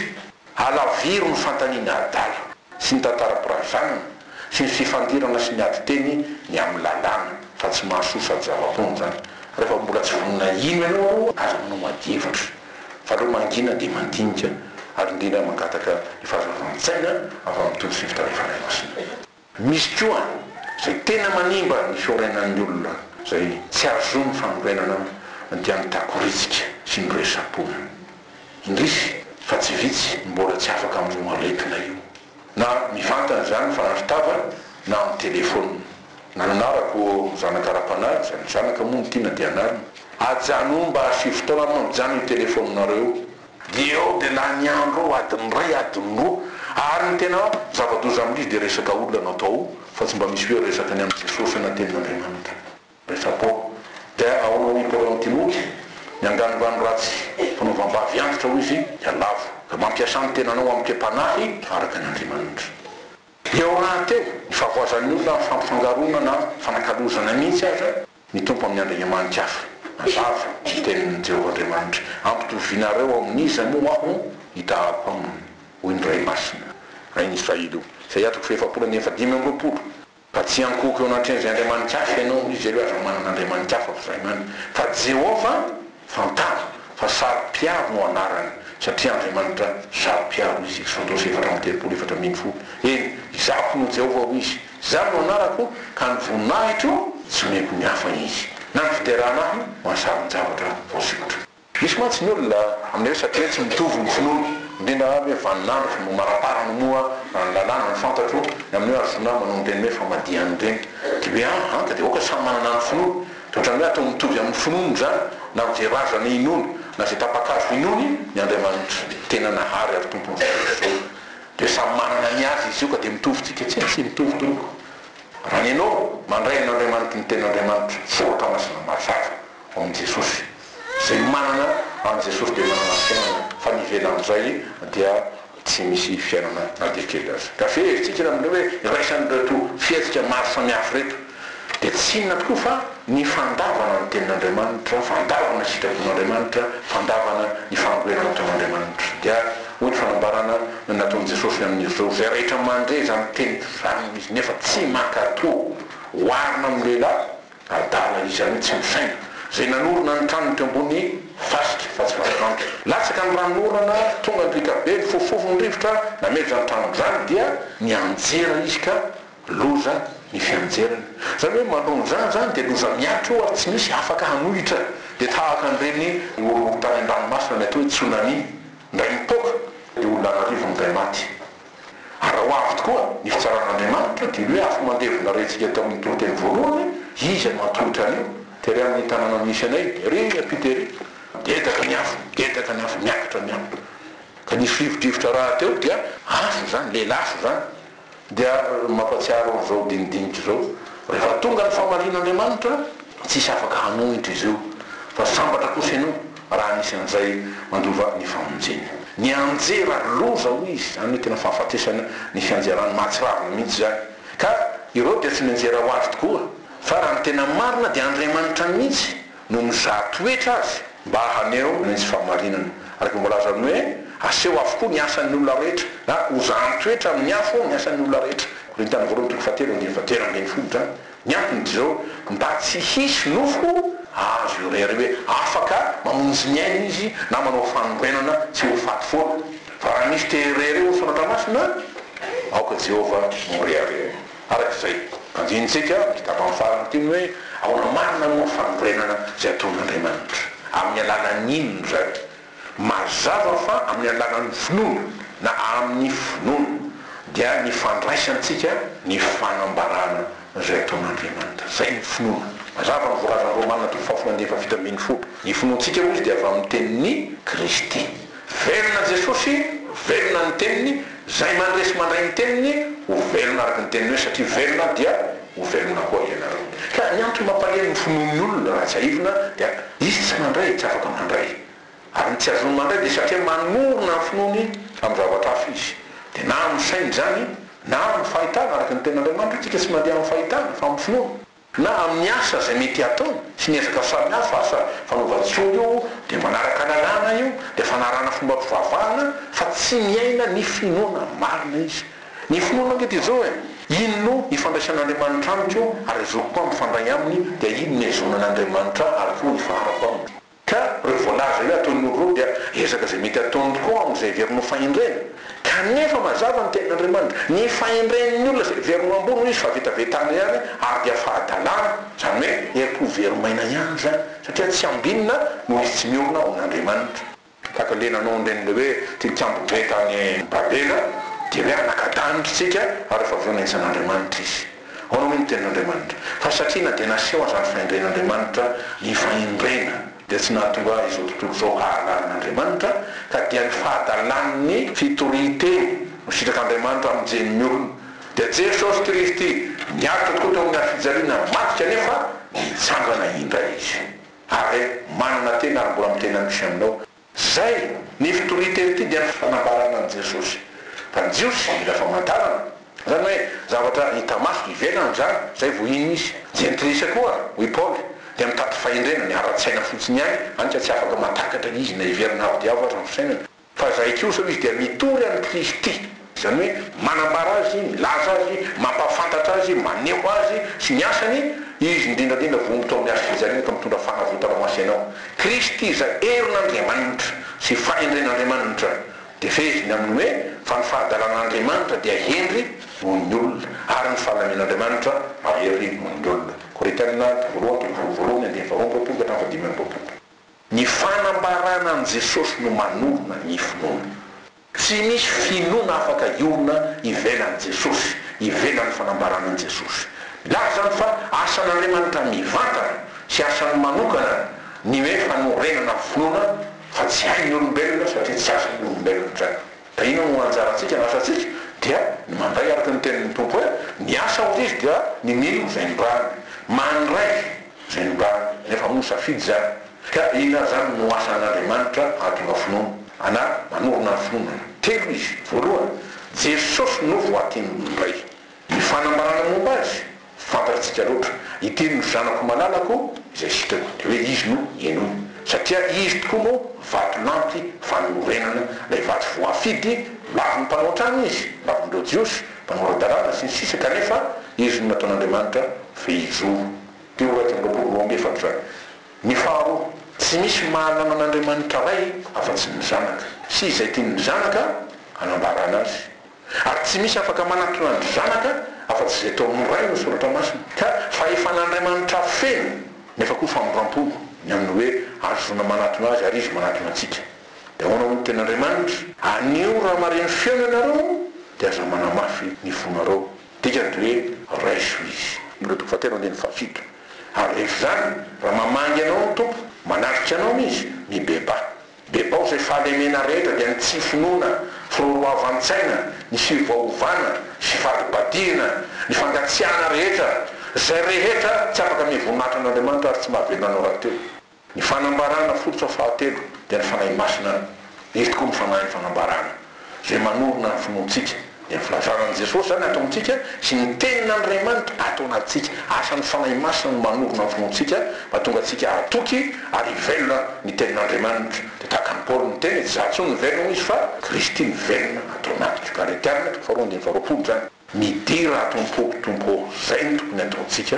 B: Alaviro ny fantaniana adala sy ny tantaram-pirazanana sy ny fifandirana sy ny ady teny ny amin'ny lalàna, fa tsy mahasoa sady zava-poana izany. Rehefa mbola tsy vonona hino ianao aloha, aza manao adihevitra, fa aleo mangina dia mandinika, ary indrindra mangataka ny fahazavan-tsaina avy amin'ny Tompo sy ny fitarihan'ny Fanahy Masina. Misy koa izay tena manimba ny fiorenan'ny olona izay tsy azon'ny fanorenana dia ny takoritsika sy ny resa-poana. Indrisy fa tsy vitsy ny mbola tsy afaka amin'io aretina io. Na mivantana izany mifanatri-tava na amin'ny telefaonina. Nananarako zanaka ara-panahy, izany zanaka moa no tiana dia anarina. Ajanony mba asio fotoana mampijanona io telefaoninareo io. Dia eo dia lany andro eo, adiny iray, adiny roa. Ary ny tena zava-doza amin'izy dia resaka olona no atao fa tsy mba misy hoe resaka ny amin'i Jesosy na tenin'Andriamanitra. Resa-poana. Dia ahoana hoy i Paoly amin'i Timoty? Ny anganongano ratsy fanaovam-bavy antitra, hoy izy, dia lavo. Ka mampiasà ny tenanao amin'ny toe-panahy araka an' Andriamanitra. Eo rahateo ny fahavoazan'ny olona amin'ny fampifangaroana na fanakalozana mihitsy aza. Ny Tompo amin'ny andriamanitra-hafa. Mazava ny tenin'i Jehovah Andriamanitra, Ampitovianareo amin'iza moa aho hitahako aminy? hoy ny Ray Masina, Rain'i Israely io. Isaia toko fahefapolo andininy fahadimy amby roapolo. Fa tsy hiankohoka eo anatrehan'izay andriamani-kafa ianao, hoy izy ireo, aza manana andriamani-kafa fa izaho ihany. Fa Jehovah, fantaro fa saro-piaro no anarany, satria Andriamanitra saro-piaro izy. Eksodosy 34 14. Eny, Izaho no Jehovah, hoy izy. Izany no anarako, ka ny voninahitro tsy omeko ny hafa izy, na ny fiderana ahy ho an'ny sarin-javatra voasikotra. Misy mantsy ny olona amin'ny hoe satria tsy mitovy ny finoana, indrindra hoe vaninandro finoam-maraparana moa raha ny lalàna no fantatro, ny amin'ny hoe ahazoana manao an'ireny hoe famadihana ireny. Dia hoe an, an ka dia aoka samy manana ny finoany. Dia ohatran'ny hoe atao mitovy amin'ny finoany izany, na amin'izay razana inoany, na izay tapa-kazo inoany, ny Andriamanitra tena nahary ary Tompon'izao rehetra izao. Dia samy manana ny azy izy io ka dia mitovy tsika. Tsia, tsy mitovy tompoko. Raha ny anao, mandray an'Andriamanitry ny tenin'Andriamanitra, soratra masina mazava ao amin'i Jesosy. Izay manana an'i Jesosy dia manana fiainana, fa ny ivelan'izay dia tsy misy fiainana na dia kely aza. Ka fehezintsika ny amin'ireo hoe iraisan'ireto fihetsika maro samihafa ireto dia tsy inona tokoa fa ny fandavana ny tenin'Andriamanitra, fandavana ny sitrapon'Andriamanitra, fandavana ny fanorenana ataon'Andriamanitra. Dia hoy ny fanambarana nataon'i Jesosy ny amin'izy ireo, Izay rehetra mandre izany teniko izany izy nefa tsy mankatò, oharina amin'ny lehilahy Adala izy izany hoe tsy misaina. Izay nanorina ny tranony teo ambony fasika fa tsy vatolampy. Latsaka ny ranonorana, tonga ny riaka be, nifofofofo ny rivotra, namely izany tranony izany dia nianjera izy ka loza ny fianjerany. Izany hoe manoloana izany izany dia loza mihatra io ary tsy misy afaka hanohitra. Dia tahaka an'ireny horohorontany an-dranomasina ny atao hoe tsunami, indray mipoaka dia olona an'arivony indray maty. Ary raha ho avy tokoa ny fitsaran'Andriamanitra, dia ny hoe afo mandevona rentsika tao amin'ny toriteny voalohany, iza no hatohitra an'io? Tery amin'ny tanàna misy anay, ery ampita ery, midedaka ny afo, midedaka ny afo, miakatra ny afo. Ka nisy rivodrivotra rahateo dia afo izany, lelafo izany. Dia mampatsiaro an'izao dinidinika izao, rehefa tonga ny famalian'Andriamanitra, tsisy afaka hanohitra izy io, fa sambatra kosa ianao raha anisan'izay mandova ny famonjena. Nianjera ary loza hoy izy, izany hoe tena fahafatesana ny fianjerany mahatsiravina mihitsy izany. Ka ireo dia tsy mianjera ho azy tokoa, fa raha ny tena marina dia Andriamanitra mihitsy no mizaha toetra azy mba haneho ny tsy fahamarinana. Araka ny voalazany hoe, aseho avokoa ny asan'ny olona rehetra, na hozahan-toetra amin'ny afo ny asan'ny olona rehetra. Korintiana voalohany toko fahatelo andininy fahatelo ambinifolo izany. Ny antony dia izao, mba tsy hisy nofo azo irery hoe afaka mamonjy ny ainy izy na manao fanorenana tsy ho faty foana. Fa raha misy te hirehareha ho soratra masina, aoka Jehovah no rehareha. Araka izay, andinintsika amin'ity tapany farany ity ny hoe ahoana marina moa ny fanorenana izay ataon'Andriamanitra. Amin'ny alalan'ny inona izany? Mazava fa amin'ny alalan'ny finoana na amin'ny finoana dia ny fandraisantsika ny fanambarana izay ataon'Andriamanitra. Izay ny finoana. Mazava ny voalazan'ny Romana toko fahafolo andininy faha-17. Ny finoantsika hoy izy dia avy amin'ny tenin'i Kristy. Velona Jesosy, velona ny teniny, izay mandre sy mandray ny teniny ho velona araka ny teniny hoe satria velona aho dia ho velona koa ianareo. Ka ny antony mampalemy ny finoan'ny olona raha tsiahivina dia izy tsy mandray, tsy afaka mandray. Ary ny tsy azony mandray dia satria manorina ny finoany amin'ny zavatra hafa izy. Dia na amin'ny sainy izany na amin'ny fahitana, araka ny tenin'Andriamanitra hoe tsika tsy mandeha amin'ny fahitana fa amin'ny finoana. Na amin'ny asa izay mety hataony sy ny ezaka samihafa, asa fanaovan-tsoa io, dia manaraka lalàna io, dia fanarahana fombam-pivavahana fa tsy miaina ny finoana marina izy. Ny finoana ange dia izao e, iny no ifandraisan'Andriamanitra amiko ary azoako koa mifandray aminy dia iny no iazonan'Andriamanitra ahy ary koa ifaharako aminy. Ka ireo voalaza hoe ataon'ny olona ireo dia ezaka izay mety ataony tokoa amin'izay heveriny ho fahendrena. Kanefa mazava ny tenin'Andriamanitra, ny fahendren'ny olona izay heveriny ho ambony hoy izy fahavetavetana ihany ary dia fahadalana, izany hoe herim-po very maina ihany izany, satria tsy ambinina noho izy tsy miorina ao amin'Andriamanitra. Tahaka ilay nanao an'ireny ilay hoe tilikambo be tany Babela, dia hoe anaka-danitra isika ary rehefa avy eo nenjana Andriamanitra izy. Ahoana hoy ny tenin'Andriamanitra? Fa satria na dia naseho aza ny fahendren'Andriamanitra, ny fahendrena dia tsy nahatonga izao tontolo izao hahalala an'Andriamanitra, ka dia ny fahadalan'ny fitorian-teny no sitrak'Andriamanitra hamonjeny ny olona. Dia Jesosy Kristy, niaritra tokoa teo amin'ny hazofijaliana, maty kanefa nitsangana indray Izy. Ary manana tena ary mbola miteny an'Isy aminao. Zay! Ny fitorian-teny ity dia ny fanambarana an'i Jesosy. Fa ny Jiosy mila famantarana. Zany hoe zavatra hita maso ivelany izany, zay vao hino izy. Jentilisa koa, hoy Paoly, dia mitady fahendrena, ny ara-tsaina fotsiny ihany, hany ka tsy afaka mahatakatra izy na heverina avo dia avo aza ny fisainany. Fa izahay kosa, hoy izy, dia mitory an'i Kristy, izany hoe manambara Azy, milaza Azy, mampahafantatra Azy, maneho Azy sy ny asany, Izy indrindra indrindra voa tao amin'ny hazo fijaliana ka mitondra fanavotana ho azy ianao. Kristy izay herin'Andriamanitra sy fahendren'Andriamanitra dia feheziny amin'ny hoe, Fa ny fahadalan'Andriamanitra dia hendry noho ny olona, ary ny fahalamian'Andriamanitra mahery noho ny olona. Korintiana voalohany toko voalohany andininy faharoa amby roapolo ka hatramin'ny fahadimy amby roapolo. Ny fanambarana an'i Jesosy no manorina ny finoana. Tsy misy finoana afaka hiorina ivelan'i Jesosy, ivelan'ny fanambarana an'i Jesosy. Milaza izany fa asan'Andriamanitra mivantana sy asany manokana ny hoe fanorenana finoana fa tsy hain'ny olombelona satria tsy asan'ny olombelona izany. Ka inona no anjarantsika na asantsika? Dia ny mandray araka ny tenin'ny Tompo hoe, ny asa hozy izy dia ny mino izay nirahiny. Mandray izay nirahiny. Nefa moa safidy izany. Ka inona ary izany no asan'Andriamanitra hahatonga finoana? Ana manorina ny finoana. Telo izy. Voalohany, Jesosy no voatenin'ny Ray. Ny fanambarana momba Azy, fantatsika loatra. Ity no Zanako malalako, izay sitrako. Dia hoe Izy no henoy. Satria Izy tokoa no vatolampy fanorenana, ilay vato voafidy, lavin'ny mpanao trano Izy, lavin'ireo Jiosy, mpanora-dalàna, sy ny sisa Kanefa Izy no nataon'Andriamanitra fehizoro. Teo 224 izany. Ny faharoa, tsy misy mahalala an'Andriamanitra Ray afa-tsy ny Zanaka, sy izay tian'ny Zanaka hanambarana Azy. Ary tsy misy afaka manatona ny Zanaka afa-tsy izay tao amin'ny Ray no Soratra Masina. Ka fahefan'Andriamanitra feno, nefa koa famindram-po, ny amin'ny hoe ahazoana manatona Azy ary Izy manatona antsika. Dia ahoana hoy ny Tenin'Andriamanitra? Anio raha mahare ny feony ianareo, dia aza manamafy ny fonareo. Dikany dia hoe raiso Izy. Ireo toko fahatelo andininy fahafito. Ary rehefa izany, raha mamangy anao ny Tompo, manatrika anao Izy, mibebaha. Bebao izay fahalemena rehetra dia ny tsy finoana, firoaroavan-tsaina, ny fiovaovana sy fadibadihina, ny fangatsiahana rehetra, izay rehetra tsy afaka miha voninahitra an'Andriamanitra ary tsy mahavelona anao rahateo. Ny fanambarana fototra fahatelo dia ny Fanahy Masina, izy tokoa no Fanahin'ny fanambarana, izay manorina ny finoantsika. Dia ny filazana an'i Jesosy izany ato amintsika sy ny Tenin'Andriamanitra ato anatintsika. Asan'ny Fanahy Masina no manorina ny finoantsika mba hahatonga antsika hatoky ary hivelona ny Tenin'Andriamanitra. Dia tahaka an'i Paoly niteny hoe tsy izaho intsony no velona hoy izy fa Kristy no velona ato anatiko. Galatiana toko faharoa andininy faharoapolo izany. Midira ato am-poko Tompo ô, izay no tokony hataontsika.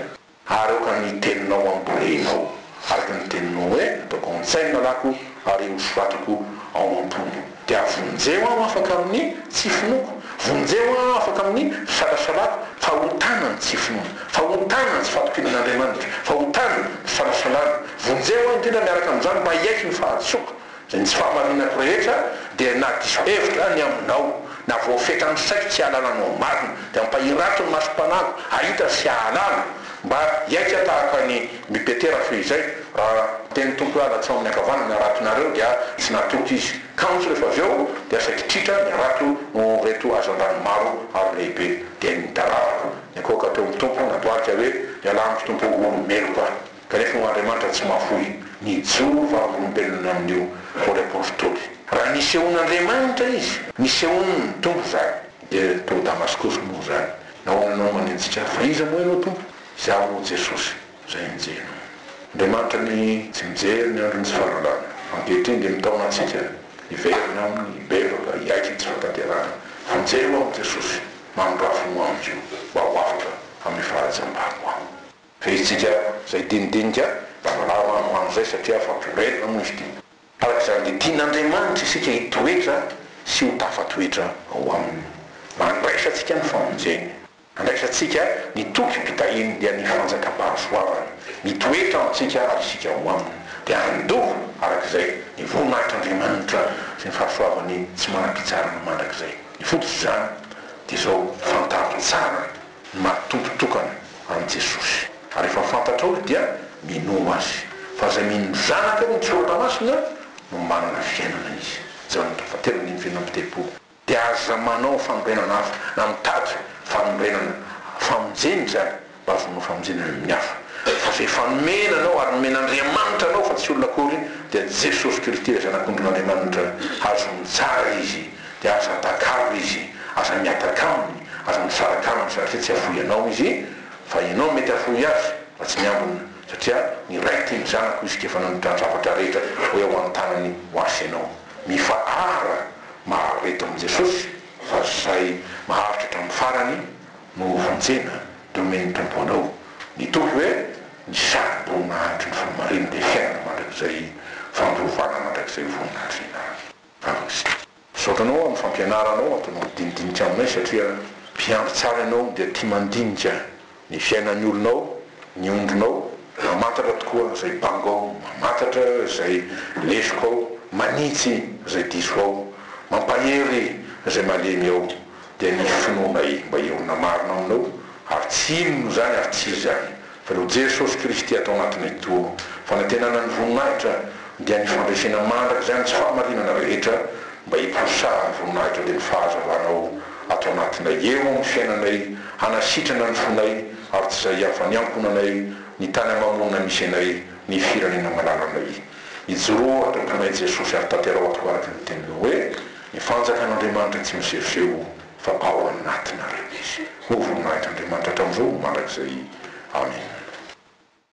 B: Ary aoka ny teninao hambolenao, araka ny teninao hoe, Ataoko ao an-tsainy ny lalàko, ary hosoratako ao am-pony. Dia vonjeo aho afaka amin'ny tsy finoako, vonjeo aho afaka amin'ny fisalasalako, fahotana ny tsy finoana, fahotana ny tsy fahatokiana an'Andriamanitra, fahotana ny fisalasalana. Vonjeo aho indrindra miaraka amin'izany mba hiaiky ny fahadisoako. Izay ny tsy fahamarinako rehetra dia na diso hevitra aho ny aminao, na voafetra ny saiko tsy hahalala anao marina, dia ampahirato ny masom-panahiko hahita sy hahalala, mba hiaika tahaka an' i Petera fehizay, raha niteny ny Tompo hoe alatsaho amin'ny ankavanana ny haratonareo dia tsy natoky izy. Kanjo rehefa avy eo dia saiky tritra ny harato noho ireto hazandrano maro ary lehibe. Dia nidararaka niankohoka teo amin'ny Tompo nandohalika hoe, Mialà amiko Tompo o olo-meloka. Kanefa ho Andriamanitra tsy mahafoy nijoro vavolombelona amin'io Paoly Apostoly. Raha nisehoan'Andriamanitra izy, nisehoan'ny Tompo izany, dia tao Damaskosy moa izany. Nahoana ianao manenjika ahy? Fa iza moa ianao Tompo? Izaho no Jesosy izay enjehinao. Andriamanitra ny tsy mijery ny andron'ny tsy fahalalana. Ankehitriny dia mitaona antsika hiverina aminy, hibebaka, hiaiky ny tsy fahatanterahana. Vonjeo aho Jesosy, mamindrafo ho amiko mba ho afaka amin'ny fahajambako aho. Fehintsika izay dinidinika lavalava no amin'izay satria fampiorenana moa izy ity. Araka izany dia tian'Andriamanitra isika hitoetra sy ho tafatoetra ao aminy. Mba handraisantsika ny famonjeny, handraisantsika ny tokim-pitahiany dia ny fanjakam-pahasoavana. Mitoetra amintsika ary isika ao aminy dia handova araka izay ny voninahitr'Andriamanitra sy ny fahasoavany tsy manam-pitsarana mandrakizay. Ny fototr'izany dia izao, fantaro tsara ny maha Tompo tokana an'i Jesosy. Ary rehefa fantatrao Izy dia minoa Azy. Fa izay mino ny Zanaka ny Soratra Masina no manana fiainana izy. Jaona toko fahatelo andininy 36. Dia aza manao fanorenana hafa na mitady fanorenana famonjena izany mba azonao famonjena any amin'ny hafa. Fa izay efa nomena anao ary nomen'Andriamanitra anao fa tsy olona akory dia Jesosy Kristy ilay Zanak'ondrin'Andriamanitra. Hazony tsara Izy dia aza atakalo Izy, aza mihataka Aminy, aza misaraka Aminy satria tsy hafoy anao Izy fa ianao mety hafoy Azy fa tsy miambina satria ny Ray tia ny Zanako Izy ka efa nametrany zavatra rehetra ho eo an-tanany ho Azy ianao. Mifahara mahareta amin'i Jesosy fa izay maharitra hatramin'ny farany no ho vonjena dia omen'ny Tompo anao ny toky hoe ny sarom-boninahitry ny fahamarinany dia fiainana mandrakizay, fandovana mandrakizay voninahitry ny anarany. Vavaka isika. Misaotra anao amin'ny fampianaranao ataonao midinidinika aminay satria mpiandry tsara ianao dia tia mandinika ny fiainan'ny olonao, ny ondrinao. Mamantatra tokoa izay banga ao, mamantatra izay lesoka ao, manitsy izay diso ao, mampahery izay malemy ao, dia ny finoanay mba hiorina marina aminao, ary tsy inona izany ary tsy iza izany fa ireo Jesosy Kristy ato anatinay toa fanantenana ny voninahitra dia ny fandresena mandrakizay amin'ny tsy fahamarinana rehetra mba hiposahan'ny voninahitra dia ny fahazavanao ato anatinay eo amin'ny fiainanay hanasitrana ny fonay ary tsy izay hafa ny ankohonanay ny tany ama-monina misy anay ny firenena malalanay ijoroa ato am-ponay Jesosy ary tanteraho ato araka ny teninao hoe ny fanjakan'Andriamanitra tsy misehoseho fa ao anatinareo izy. Ho voninahitr'Andriamanitra hatramin'izao mandrakizay. Amena.